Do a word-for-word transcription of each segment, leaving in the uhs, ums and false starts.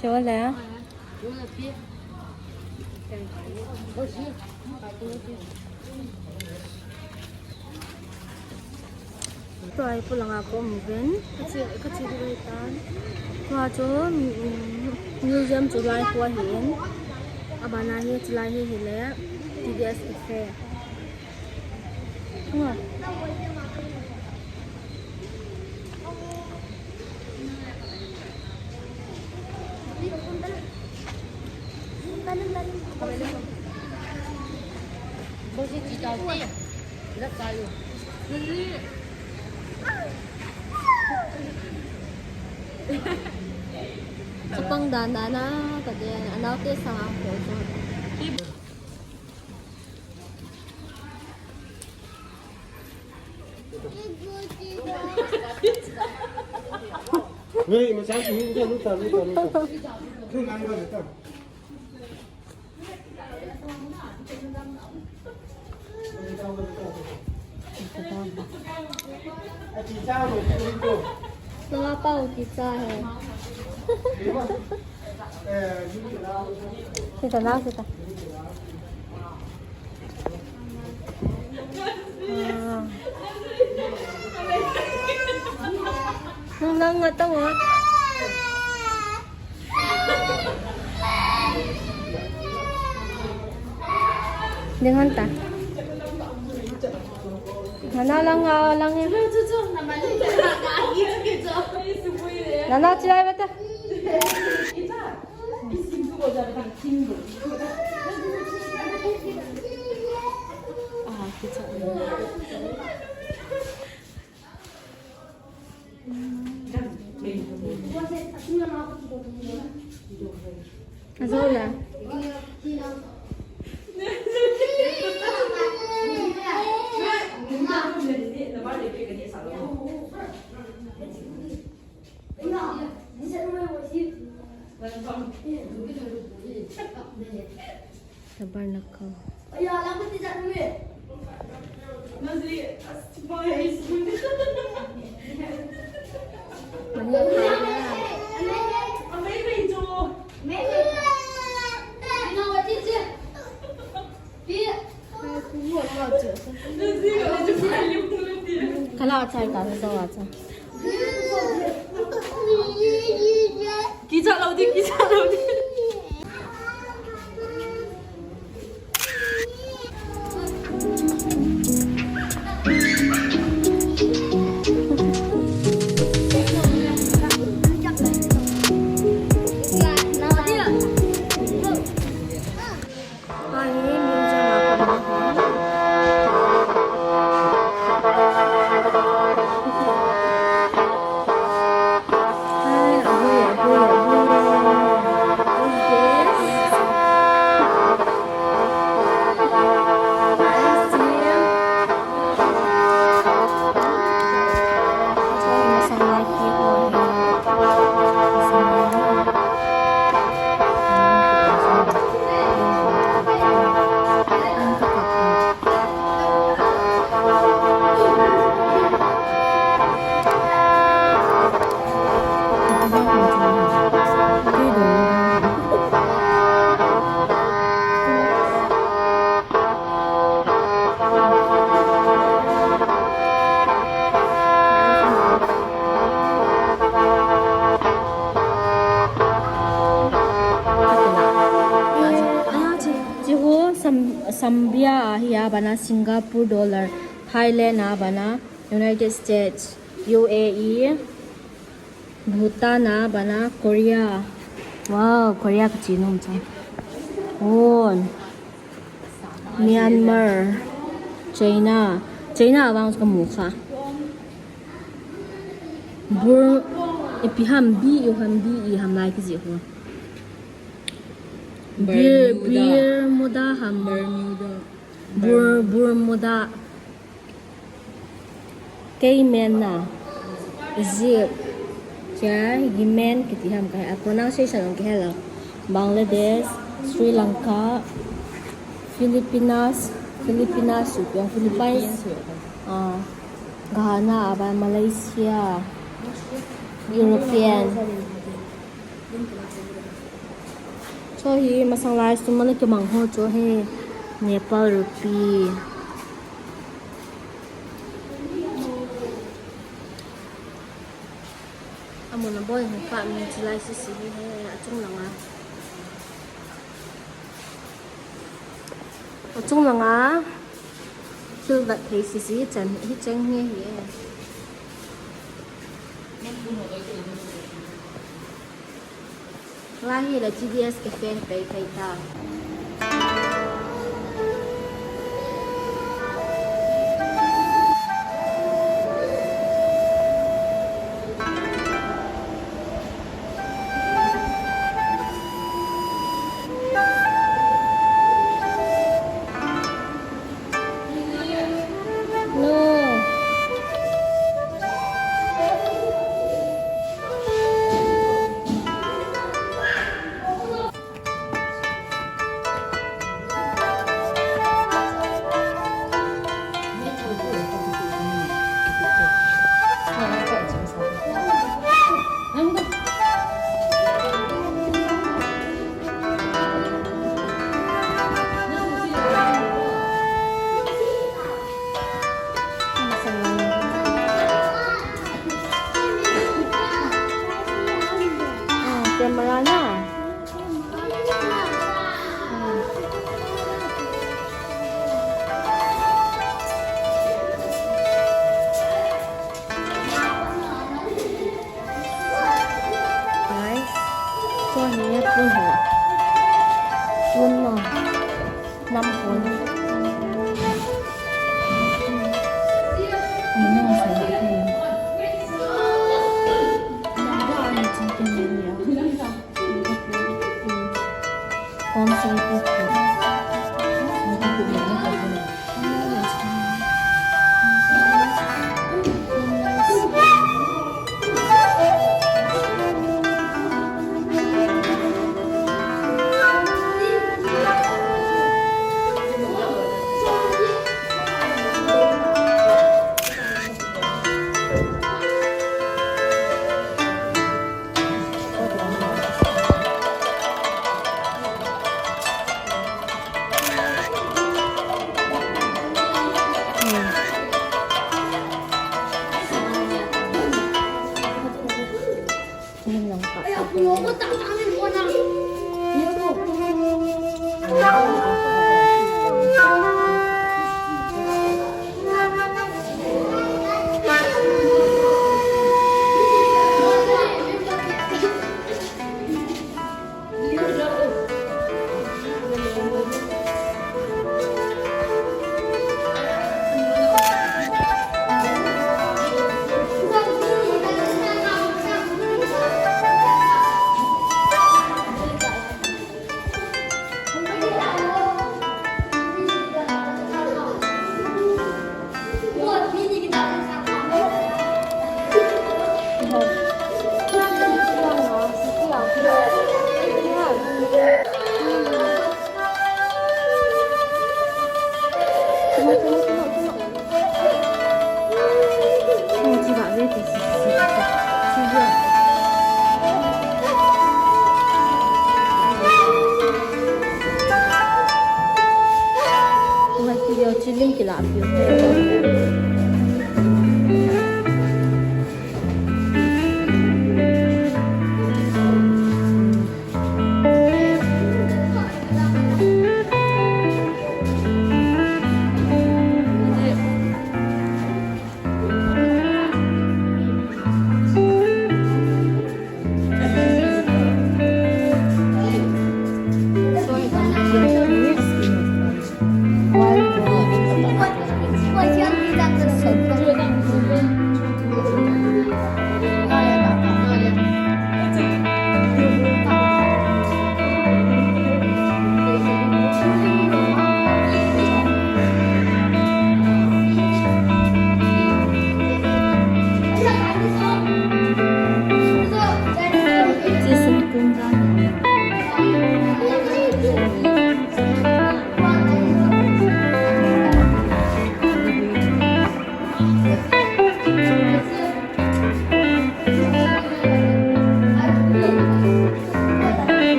Chua le. Tua hi polanga ka um uvin. Ka che, ka che ding ahitan. Tua chu, um, museum chu lai khu ahin. Abana hi, chulai hi hile T D S Cafe. Tua. Chapang dan dan a, ka den, anaute sang a ko chu. Hey, macam ni, luta, luta, luta, luta. Luta, luta, luta. Nanga pau kicha he. Sita na, sita. Ah. Nang nang nga tong, oh. Ding hon ta. Nana lang, ah, lang ya. Nana, chilai bata. Azola. Tabarnakal. Kala chai ta sa wa cha. Kicha lou ding, kicha lou ding. Chihu Sam-, Zambia ahi a, bana Singapore dollar, Thailand a, bana United States, U A E, Bhutan a, bana Korea. Wow, Korea ka chi nom cha. On. Myanmar, China. China a vang ka mu kha. Bur-, ipi ham, B U ham, B E ham lai ki ji ho. Bir-, Bermuda. Bermuda ham. Bermuda. Bur-, Bermuda. Cayman na. Egypt. Kya, Yemen, kiti ham ka he. A pronunciation ang kahela. Bangladesh, Sri Lanka, Filipinas, Filipinas, Philippines. Philippines. Ah, Ghana, aba Malaysia. European. Cho hi masang lai sum mana kimang ho cho hi Nepal rupee. Amun aboi hung kah mi chilai sisi hi he, achung langa. Achung langa. Thil vat thei sisi chan hi cheng hi hi e. Lai hi la T D S cafe hi pei thei ta.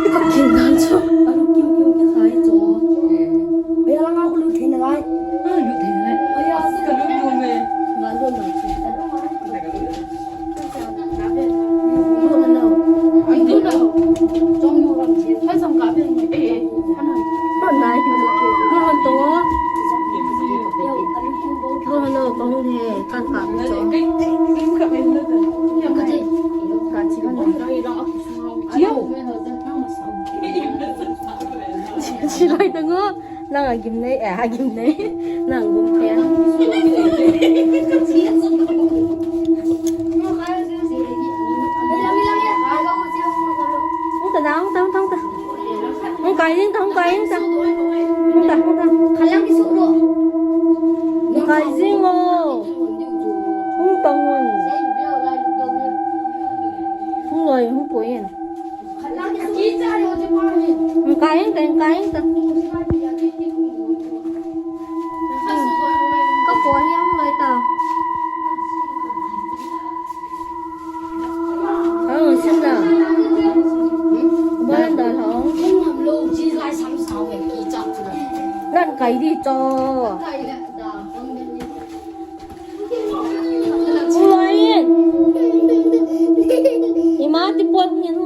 Ka kin dan chu. A lu kiu kiu kikhai chu. Ei, a langa khu lut thei nalai. A, lut thei nalai. Ei, a si ka lut lut me. Nga lut lut. Lut na. Ai, lut na. Chong mo. Hai, chong ka be. Ei, ei. Lut na. Lut to. Lut na, ka hung he. Kan ka be chong. Ka chi kan na. Yo. Silai ta ngo. Nang a gim nei, eh, a gim nei. Nang gum pia. Hung ta, hung ta, hung ta, hung ta. Hung kai jing ta, hung kai jing ta. Hung ta, hung ta. Hung kai jing o. Hung ta hung. Hung loi, hung poi in. Hung kai in ta, hung kai in ta. Ka poi in hung loi ta. Ang, sim na. Ban da hong. Ngan kai di cho. Ulayin. Ima ti pon ngin.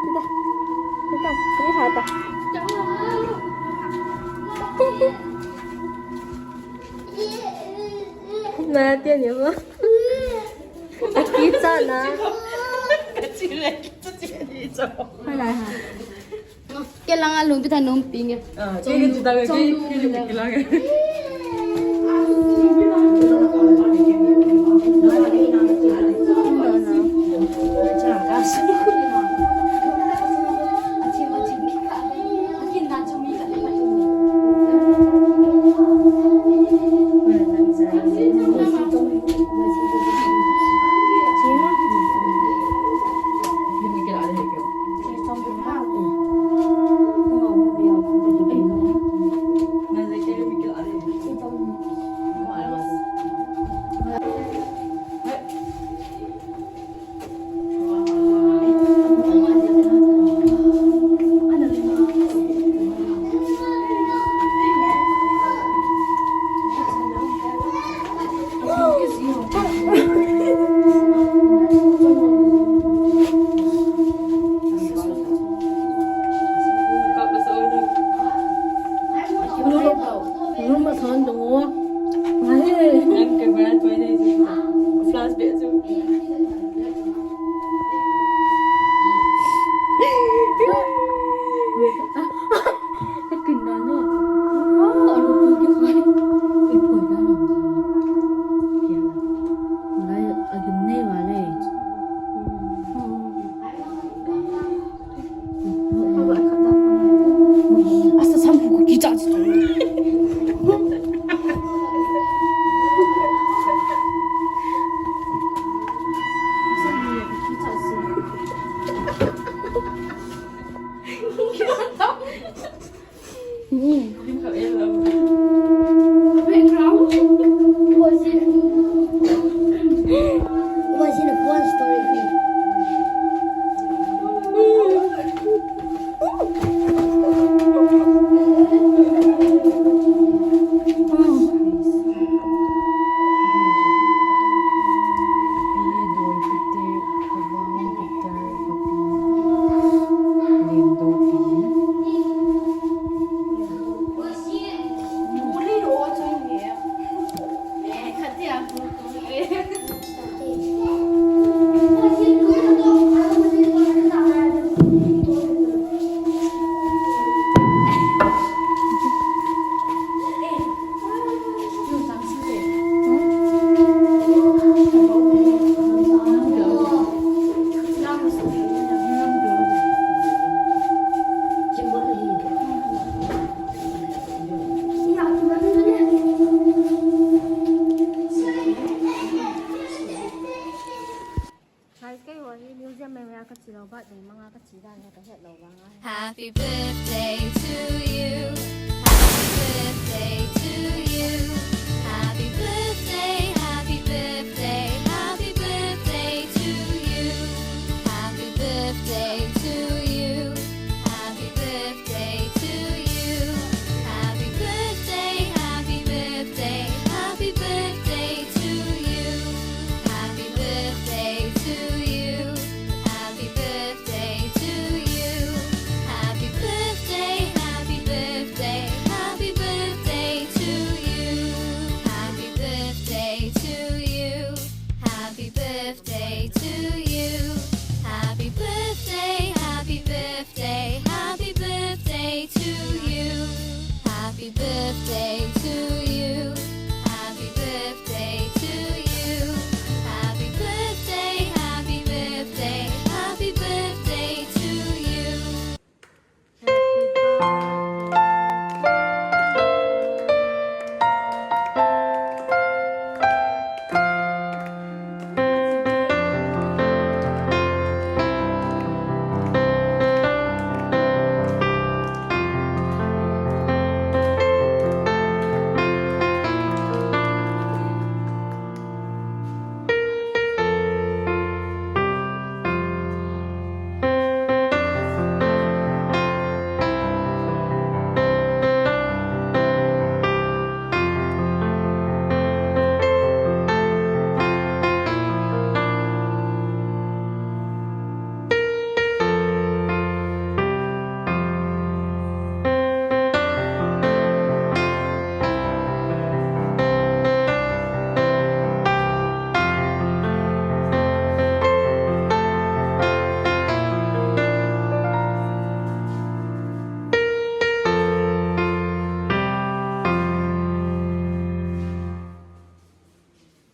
Kita. Kita. Ini hata. Na, tian ni mo. Aki cha na. Hai lai ha. Ke langa lung pi tha nom ping e. Ah, ke ke chita ke, ke ke lung ke langa. Asa sam ko kicha. Happy birthday to you. Happy birthday to you. Happy birthday, happy birthday, happy birthday to you.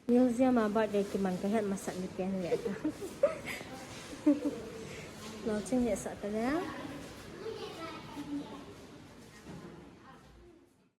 Museum a birthday kiman kahet masat ni pen ve ta. Lo ching ve sa ta le.